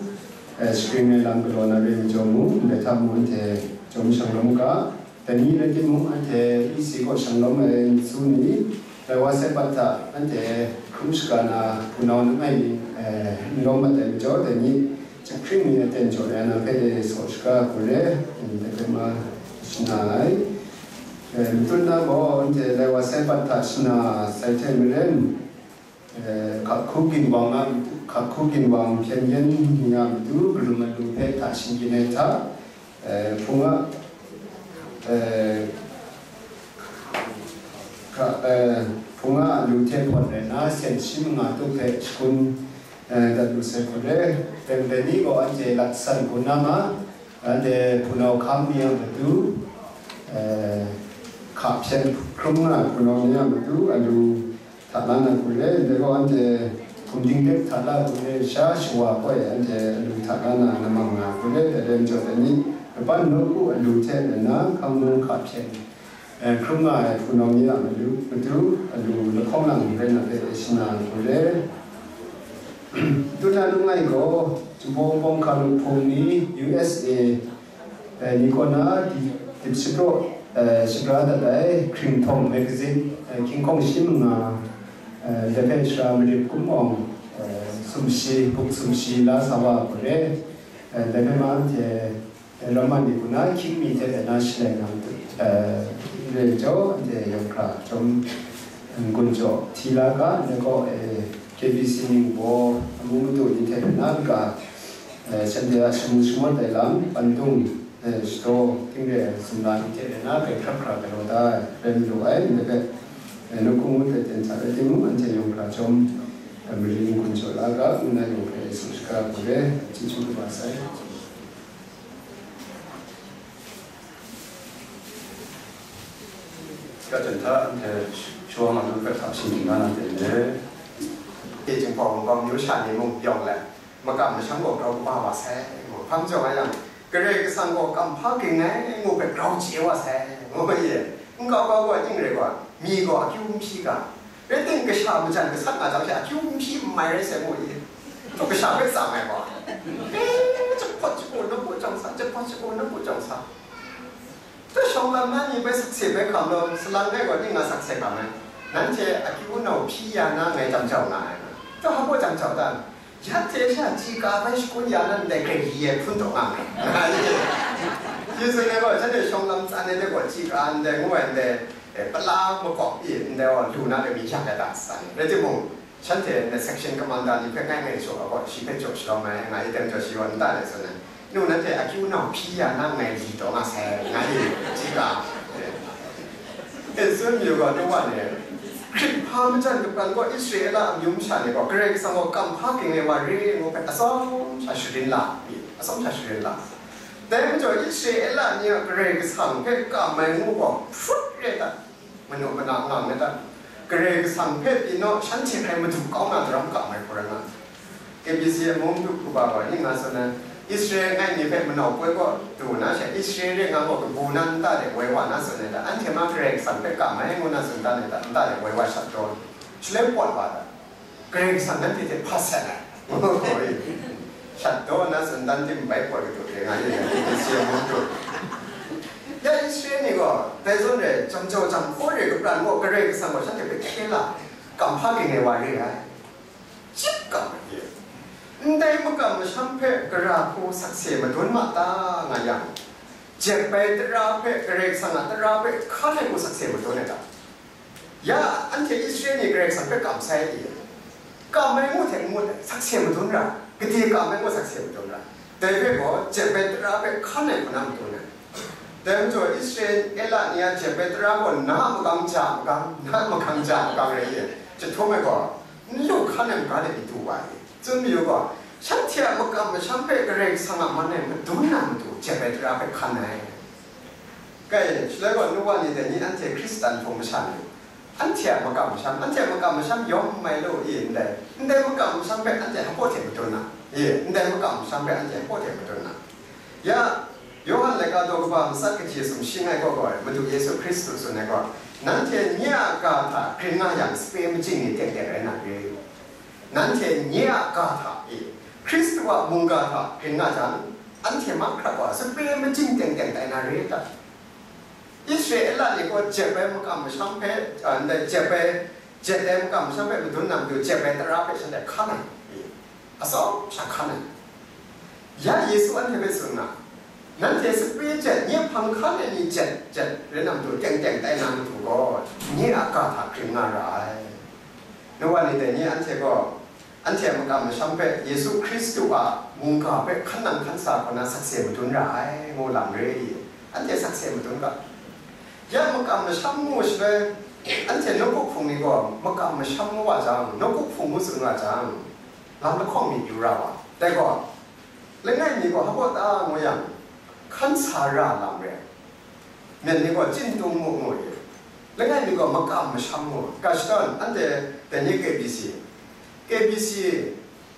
eh, shagrin ai lam galaw na re majaw mu, ndai hta mung anhte chyawm shang lawm ga, Dai ni rai timung, anhte E C kaw shanglawm ai nsu ni, dai wa sai pat hta anhte hkrum shaga na hpunau langai ni, eh, n lawm mat ai majaw, dai ni chyahpring ni aten jaw ai na hpe e saw shaga hku re, dai hpe ma shana ai. Eh, matut na gaw, anhte dai wa sai pat hta shana sai hte maren, eh, hkak hku ginwang a, hkak hku ginwang hpyen yen ni a matu, karum alu hpe hta shingkyin ai hta, eh, hpung a, eh, hka-, eh, hpung a alu hte hpawn rai nna, sen shi manga tup hpe shakun, eh, dat lu sai hku re. Dai ni gaw anhte lat san hku na ma, anhte hpunau hkam ni a matu, eh, hka hpyen hkrum nga ai hpunau ni a matu, alu hta la na hku re, ndai gaw anhte hkum ding dek hta la hku re, sha shawa koi anhte alu hta la na namang nga hku re, dai rai majaw dai ni, laban nawku alu hte rai nna, hkang mung hka hpyen, eh, hkrum nga ai hpunau ni a matu, matu alu lahkawng lang rai na hpe e shana hku re. Tuna langai gaw, Jinghpaw Wunpawng Hkalup Hpung ni U S A, eh, ni kaw na dip, dip shapraw, eh, shapra dat ai Hkringhtawng magazine, eh, hkying hkawng shi manga, eh, dai hpe sara Marip Kum Awng, eh, sumshi, buk sumshi la sa wa hku re, eh, dai hpe ma anhte, eh, Roman ni kaw na hkying mi hte dai na shalai na matu, eh, re jaw, anhte yawng hkra chyawm, n-gun jaw hti la ga, ndai gaw, eh, K B C ning baw amu madu ni hte dai na kaga, eh, shanhte a shamu shamawt ai lam, pandung, eh, shadaw, ting re ai sumla ni hte rai na, grai hkrap hkra galaw da ai, rai malu ai, ndai hpe, eh, nawku ngut ai ten hta rai timung, anhte yawng hkra chyawm, eh, mari n-gun jaw la ga, ngu na yawng hpe e saw shaga hku re, chyeju kaba sai. Ka jan hta, anhte shawa ma lu hpe hta shingkyin nga na hte le. E Jinghpaw Wunpawng myu sha ni mung yawng let, makam masham gaw grau kaba wa sai, ngu hpang jaw nga yang, Karai Kasang gaw kam hpa ging ai, ngu hpe grau chye wa sai, ngu ye. N kau kau gaw, ning rai gaw, mi gaw akyu n hpyi ga, rai timung, kasha majan gasat nga jang she, akyu n hpyi n mai rai sai, ngu ye. Htu kasha hpe tsang ai gaw, eh, jahpawt shagu nawku jawng sa, jahpawt shagu nawku jawng sa. Hta shawng lam na ni bai sakse bai hkam law, salang ai gaw ning nga sakse hkam ai. Nanhte akyu nau hpyi ya na ngai jam jau nga ai. Hta hpa baw jam jau dan? Ya hte sha chika bai shakun ya na ndai hkrai li e hpun taw nga ai. Nga ai. Yesu ngai gaw, shanhte shawng lam tsan ai de gaw, chika ndai ngu ai ndai, eh, pala makawp i ndai gaw lu na de mi yak ai ta san. Rai timung, shanhte na section commander ni hpe ngai ngai jaw ai gaw, shi hpe jaw shalawm ai, nga i tem jaw shi gaw nta de tsun ai. Nu, nanhte akyu nau hpyi ya na ngai li taw nga sai, nga i, chika. E, tsun mayu gaw, nu wa ni, Hkrit hpa majan kapran gaw Israela amyu masha ni gaw, Karai Kasang gaw kam hpa ging ai wa re ngu hpe atsawm sha sharin la, atsawm sha sharin la. Dai majaw, Israela ni a Karai Kasang hpe kam ai ngu gaw, hput re dat, manu mana nga nga dat, Karai Kasang hpe pyi naw, shanhte hkrai madu kau na daram kam ai hku rai nga. K B C a mung du hku ba wa ning nga tsun ai, Israel ngai ni hpe manau poi kaw du na she, Israel re nga gaw kabu na nta de woi wa na tsun ai ta, anhte ma Karai Kasang hpe kam ai ngu na tsun dan ai ta, nta de woi wa shat daw, shaloi pawt wa ta, Karai Kasang nanhte hte hpa sat ai. Shat daw na tsun dan tim bai pawt kadu re nga ye, K B C a mung du. Ya Israel ni gaw, dai zawn re, jam jau jam hkaw re kapran gaw, Karai Kasang gaw shanhte hpe hkye la, kam hpa ging ai wa re ai. Chyip kam ai ye. Ndai makam masham hpe gara hku sakse madun ma ta nga yang, jep ai tara hpe Karai Kasang a tara hpe hkan ai hku sakse madun ai ta? Ya, anhte Israel ni Karai Kasang hpe kam sai i? Kam ai ngu hte n ngut ai, sakse madun ra, gade kam ai ngu sakse madun ra. Dai hpe gaw, jep ai tara hpe hkan ai hku na madun ai. Dai majaw, Israela ni a jep ai tara gaw na a magang ja a magang, na a magang ja a magang rai i? Chyahtum ai gaw, n lu hkan ai maga de mi du wa i? Tsun mayu gaw, shanhte a makam masham hpe Karai Kasang a man e madun na matu jep ai tara hpe hkan ai. Kai, shaloi gaw, nu wa ni dai ni anhte Hkristan hpung masha ni, anhte a makam masham, anhte a makam masham yawng mai lu i ndai, ndai makam masham hpe anhte hpaw hte madun na, i, ndai makam masham hpe anhte hpaw hte madun na. Ya, Yawhan laika daw kaba matsat kaji sumshi ngai gaw gaw, Madu Yesu Hkristu tsun ai gaw, nanhte nye a ga hta grin nga yang, sape majing ni teng teng rai na re. Nanhte nye a ga hta e, Hkristu a mungga hta grin nga jang, anhte mahkra gaw sape majing teng teng tai na re ta? Israela ni gaw jep ai makam masham hpe, a, ndai jep ai, jet ai makam masham hpe madun na matu, jep ai tara hpe shanhte hkan ai, atsawm sha hkan ai. Ya Yesu anhte hpe tsun nga, nanhte sape jet, nye hpang hkan ai ni jet, jet rai na matu, teng teng tai na matu gaw, nye a ga hta grin nga ra ai. Nu wa ni dai ni anhte gaw, anhte a makam masham hpe Yesu Hkristu a mungga hpe hkan nang hkan sa hku na sakse madun ra ai, ngu lam re i? Anhte sakse madun ga. Ya makam masham ngu shaloi, anhte nawku hpung ni gaw makam masham ngu wa jang, nawku hpung ngu tsun wa jang, lam lahkawng mi pyu ra wa. Dai gaw, langai mi gaw hpa ta ngu yang, hkan sa ra lam re. Myen ni gaw chingtung mu ngu i, langai mi gaw makam masham ngu. Ga shadawn, anhte dai ni K B C, K B C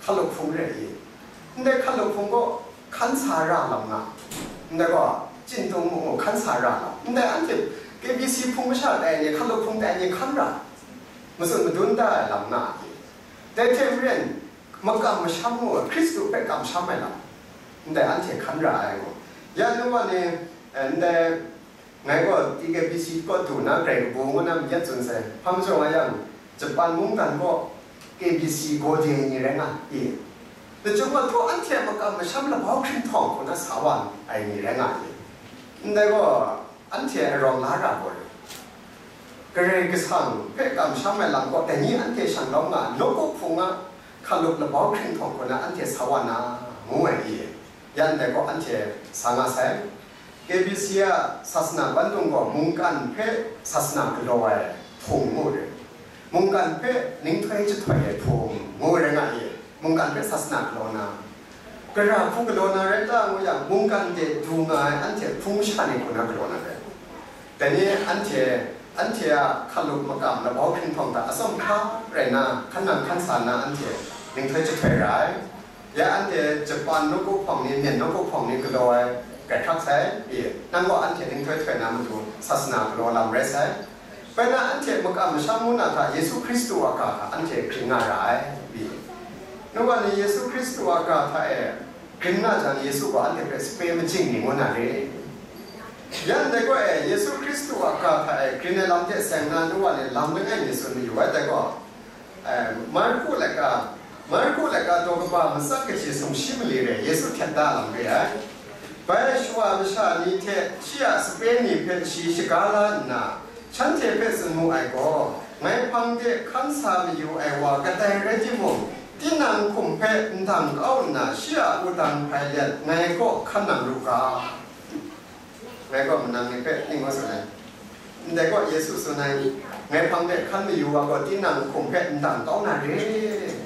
hkalup hpung re i? Ndai hkalup hpung gaw hkan sa ra lam nga. Ndai gaw chingtung mu ngu, hkan sa ra lam. Ndai anhte K B C hpung masha tai ni, hkalup hpung tai ni hkan ra, matsun madun da ai lam nga i? Dai hte maren, makam masham ngu, Hkristu hpe kamsham ai lam, ndai anhte hkan ra ai ngu. Ya nu wa ni, eh, ndai, ngai gaw T K B C kaw du na, grai kabu ngu na, myit tsun sai. Hpa majaw nga yang, Japan mungdan gaw K B C gawde ni rai nga i? Lachyum gaw, htaw anhte a makam masham labau hkrinhtawng hku na sa wa ai ni rai nga i? Ndai gaw, anhte arawng la ra gaw, Karai Kasang hpe kamsham ai lam gaw, dai ni anhte shang lawm nga, nawku hpung a hkalup labau hkrinhtawng hku na anhte sa wa na, ngu ai i? Ya ndai gaw anhte sa nga sai. K B C a sasana kwan dung gaw mungkan hpe sasana galaw ai hpung ngu re. Mungkan hpe ninghtoi jahtoi ai hpung ngu rai nga i? Mungkan hpe sasana galaw na, gara hku galaw na rai ta ngu yang, mungkan de du nga ai anhte hpung masha ni hku na galaw na rai. Dai ni anhte, anhte a hkalup makam labau hkrinhtawng hta atsawm hkra rai na, hkan nang hkan sa nna anhte ninghtoi jahtoi ra ai. Ya anhte Japan nawku hpawng ni, Myen nawku hpawng ni galaw ai, grai hkrak sai, i, nang gaw anhte ninghtoi jahtoi na matu sasana galaw lam rai sai. Bai na anhte makam masham ngu na hta Yesu Hkristu a ga hta anhte grin nga ra ai, i? Nu wa ni Yesu Hkristu a ga hta e grin nga jang, Yesu gaw anhte hpe sape majing ni ngu na re. Ya ndai gaw e, Yesu Hkristu a ga hta e grin ai lam hte seng na, nu wa ni lam langai mi tsun mayu ai dai gaw, eh, Marku laika, Marku laika daw kaba matsat kaji sumshi mali re, Yesu hten da lam re ai. Bai shawa masha ni hte shi a sape ni hpe shi shaga la nna, shanhte hpe tsun mu ai gaw, ngai hpang de hkan sa mayu ai wa kadai rai timung, tinang hkum hpe ndang kau nna, shi a wudang hpai let ngai kaw hkan nang ru ga. Ngai gaw manang ni hpe ning ngu tsun ai. Ndai gaw Yesu tsun ai, ngai hpang de hkan mayu wa gaw tinang hkum hpe ndang kau na re,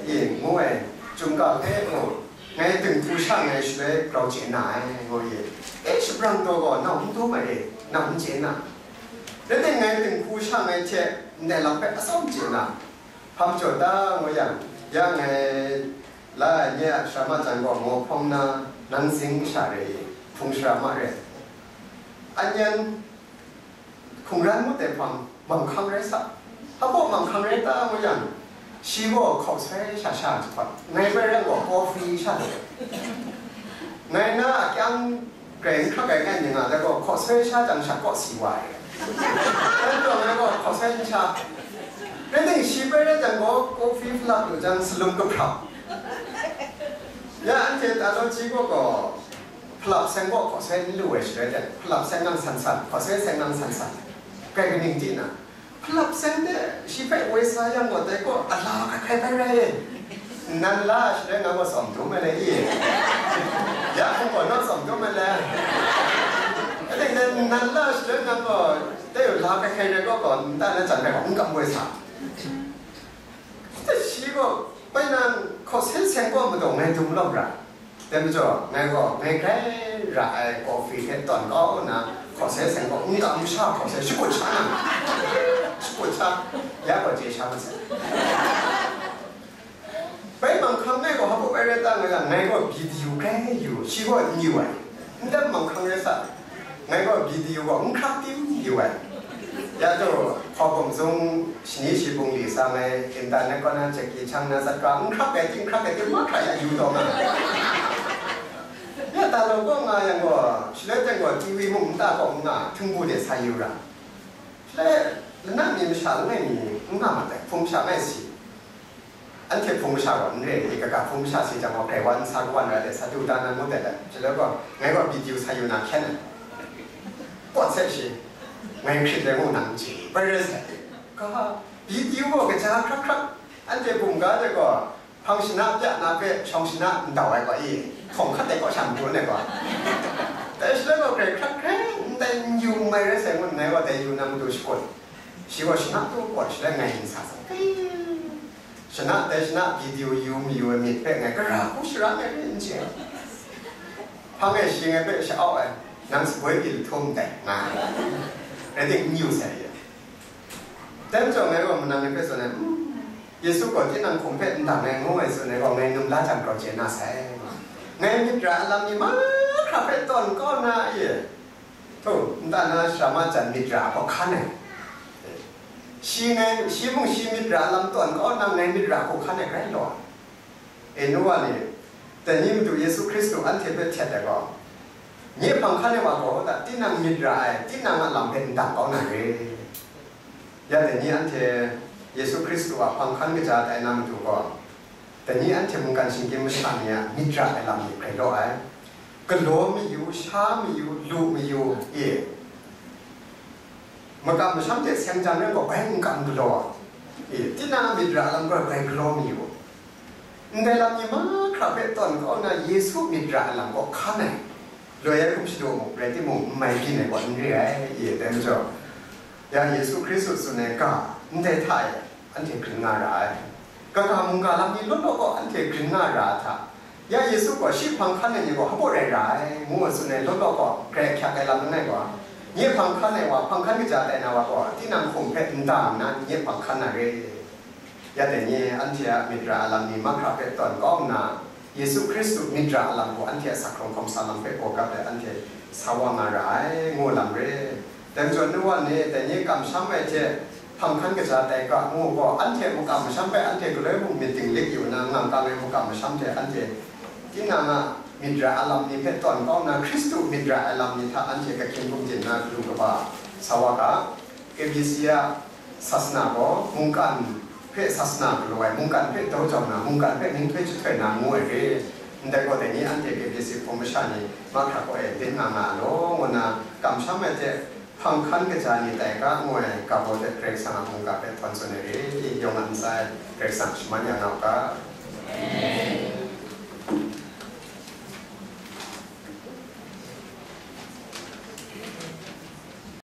i, ngu ai. Chyum ga hpe gaw, ngai dinghku sha ngai shaloi grau chye na ai, ngu i. E, shabrang taw gaw nau n dum ai e, nau n chye na. Rai timung, ngai dinghku sha ngai hte ndai lam hpe atsawm chye na. Hpa majaw ta ngu yang, ya ngai la ai nye a shara ma jan gaw maw hpawng na, nang zing sha re i, hpung shara ma re. An yan hkungran ngut ai hpang manghkang rai sa. Hpa baw manghkang rai ta ngu yang, shi gaw hkaw sai sha sha jahpawt, ngai bai rai gaw coffee sha lu. Ngai na a kyang grai n hkrak ai ngai myit nga, dai gaw hkaw sai sha jang sha kaw si wa ai. Dai majaw ngai gaw hkaw sai n sha. Rai timung, shi bai rai jang gaw, coffee hpalap lu jang, salum kahprap. Ya, anhte theology kaw gaw, hpalap seng gaw hkaw sai n lu ai shaloi de, hpalap seng nang san san, hkaw sai seng nang san san. Kai kaning di na? Hpalap seng de shi hpe woi sa yang gaw, dai gaw a la hkai hkai bai rai e. Nan la ai shaloi nang gaw tsawm dum ai le i? Ya hpung gaw naw tsawm dum ai le? Rai timung, nan la ai shaloi nang gaw, dai gaw la hkai hkai rai gaw gaw, nta na jan rai gaw, n kam woi sa. Shi gaw, bai nang hkaw sai seng gaw madaw ngai dum lawm ra. Dai majaw, ngai gaw, ngai grai ra ai coffee hte tawn kau nna, hkaw sai seng gaw n kam sha, hkaw sai shakut sha nna, shakut sha, ya gaw chye sha masai. Bai manghkang ngai gaw hpa baw bai rai ta ngai la, ngai gaw byi dayu grai yu, shi gaw n yu ai. N dan manghkang rai sa, ngai gaw byi dayu gaw n hkrak tim yu ai. Ya taw, hkaw bum zung shani shi bungli sa ngai, internet kaw na Jackie Chan na zatka n hkrak ai tim, hkrak ai tim mahkra ya yu taw nga ai. Ya taw gaw nga yang gaw, Shaloi teng gaw, Tiwi mung nta kaw n nga, htingbu de sa yu ra. Shaloi, lanang mi masha langai mi n nga ma dai, hpung masha ngai si. Anhte hpung masha gaw n re, i kaga hpung masha si jang gaw, grai wa n sa kawan rai de, sa du da na ngut de dai. Shaloi gaw, ngai gaw video sa yu na hkyen ai. Kawt sai shi, ngai hkrit ai ngu nang chye, bai rai sai. Ga, video gaw kaja hkrak hkrak, anhte bum ga de gaw, hpang shana pya na hpe shawng shana ndau ai gaw i, hkawng hkat ai kaw sha madun ai gaw. Dai shaloi gaw grai hkrak hkrai ndai n yu n mai rai sai ngut ngai gaw dai yu na matu shakut. Shi gaw shana tu gaw shaloi ngai n sa sa. Shana, dai shana video yu mayu ai myit hpe ngai gara hku shara ngai rai n chye. Hpang e shi ngai hpe sha-au ai, nang saboi pyi lahtum dai, nga ai. Rai tim, n yu sai ye. Dai majaw ngai gaw manang ni hpe tsun ai, "Mm, Yesu gaw tinang hkum hpe n dang ai," ngu ai tsun ai gaw, ngai num la jang grau chye na sai. Ngai myit ra ai lam ni mahkra hpe tawn kau na e. Htu, nta na sara ma jan myit ra ai hku hkan ai. Shi ngai, shi mung shi myit ra ai lam tawn kau na, ngai myit ra ai hku hkan ai grai law. E, nu wa ni, dai ni Madu Yesu Hkristu anhte hpe htet ai gaw, nye hpang hkan ai wa gaw, da, tinang myit ra ai, tinang a lam hpe n dang kau na re. Ya dai ni anhte Yesu Hkristu a hpang hkan kaja tai na matu gaw, dai ni anhte mungkan shinggyim masha ni a myit ra ai lam ni hkrai law ai. Galaw mayu, sha mayu, lu mayu, e, makam masham hte seng jang rai gaw, bai n kam galaw ai. E, tinang a myit ra ai lam gaw bai galaw mayu. Ndai lam ni mahkra hpe tawn kau na Yesu myit ra ai lam gaw hkan ai, loi ai hkum shadu mu, rai timung, n mai byin ai gaw n re ai, i dai majaw, ya Yesu Hkristu tsun ai ga, ndai hta e anhte grin nga ra ai. Kaga mungga lam ni law law gaw anhte grin nga ra ai hta, ya Yesu gaw shi hpang hkan ai ni gaw hpaw rai ra ai, ngu tsun ai law law gaw, grai ahkyak ai lam langai gaw, nye hpang hkan ai wa, hpang hkan kaja tai na wa gaw, tinang hkum hpe n dang nna nye hpang hkan na re. Ya dai ni anhte a myit ra ai lam ni mahkra hpe tawn kau nna, Yesu Hkristu myit ra ai lam gaw anhte a sak hkrung hkawm sa lam hpe gaw gap let anhte sa wa nga ra ai, ngu lam re. Dai majaw, nu wa ni, dai ni kamsham ai hte hpang hkan kaja tai ga, ngu gaw, anhte makam masham hpe anhte galoi mung myit dinglik yu nna, ngang kang ai makam masham hte anhte tinang a myit ra ai lam ni hpe tawn kau nna, Hkristu myit ra ai lam ni hta anhte kahkyin gumdin na, galu kaba sa wa ga. K B C a sasana gaw mungkan hpe sasana galaw ai, mungkan hpe daw jau na, mungkan hpe ninghtoi jahtoi na ngu ai re. Ndai gaw, dai ni anhte K B C hpung masha ni mahkra kaw e byin nga nga law, ngu nna kamsham ai hte hpang hkan kaja ni tai ga, ngu ai ga baw hte Karai Kasang a mungga hpe htawn tsun ai re. Yawng a ntsa e Karai Kasang shaman ya nga u ga.